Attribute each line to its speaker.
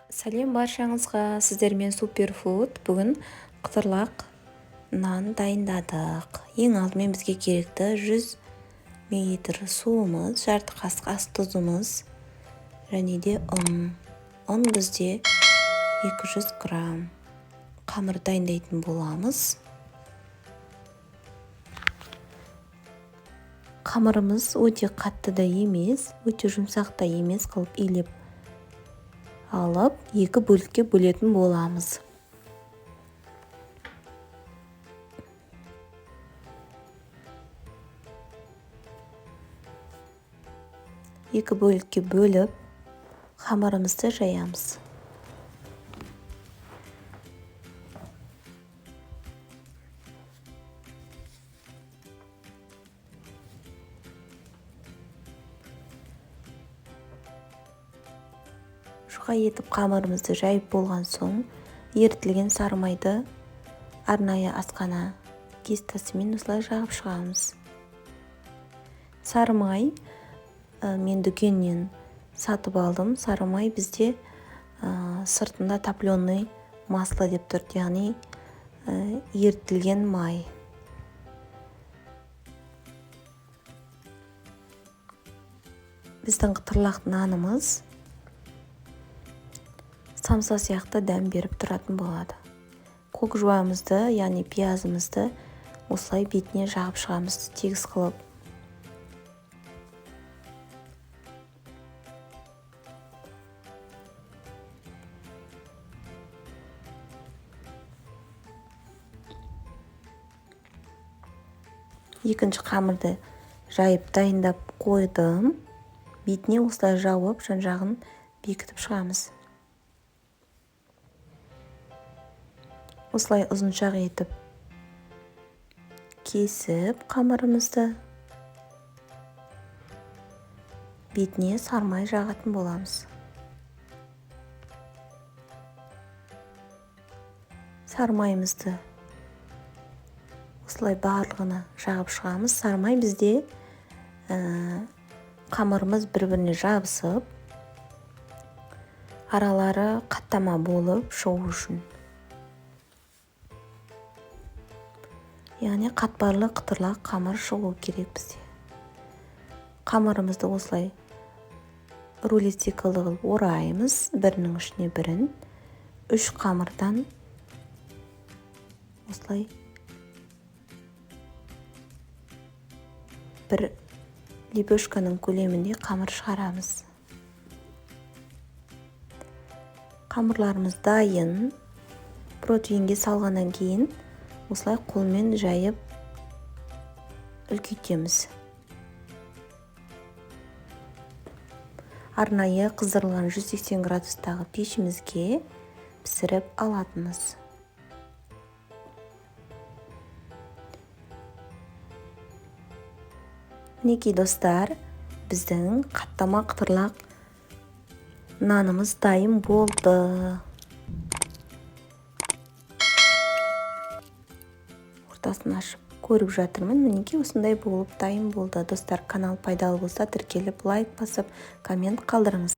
Speaker 1: Сәлем баршаңызға! Сіздермен Суперфуд. Бүгін қытырлақ нан дайындадық. Ең алдымен бізге керекті 100 мл суымыз, жарты қасық ас тұзымыз және де ұн. Ұн бізде 200 грамм. Қамыр дайындайтын боламыз. Қамырымыз өте қатты да емес, өте жұмсақ та емес қылып илеп алып, екі бөлікке бөлетін боламыз. Екі бөлікке бөліп, қамырымызды жаямыз. Жұқа етіп қамырымызды жайып болған соң, ерітілген сары майды арнайы асқана кистасымен осылай жағып шығамыз. Сары май мен дүкеннен сатып алдым. Сары май бізде сыртында топленый масло деп тұр, яғни ерітілген май. Біздің қытырлақ нанымыз самса сияқты дәм беріп тұратын болады. Көк жуамызды, яғни пиязымызды осылай бетіне жағып шығамыз тегіс қылып. Екінші қамырды жайып дайындап қойдым. Бетіне осылай жауып, жан-жағын бекітіп шығамыз. Осылай ұзыншақ етіп кесіп қамырымызды бетіне сармай жағатын боламыз. Сармайымызды осылай барлығына жағып шығамыз. Сармай бізде қамырымыз бір-біріне жабысып, аралары қаттама болып шығу үшін. Яғни қатпарлы қытырлақ қамыр шығу керек бізде. Қамырымызды осылай рулет секілді қылып ораймыз, бірінің ішіне бірін. 3 қамырдан осылай бір лепешканың көлемінде қамыр шығарамыз. Қамырларымыз дайын. Противенге салғаннан кейін осылай қолмен жайып үлкейтеміз. Арнайы қыздырылған 180 градустағы пешімізге пісіріп алатынбыз. Мінекей достар, біздің қаттама қытырлақ нанымыз дайын болды. Ортасын ашып көріп жатырмын. Мінекей осындай болып дайын болды. Достар, канал пайдалы болса, тіркеліп, лайк басып, коммент қалдырыңыз.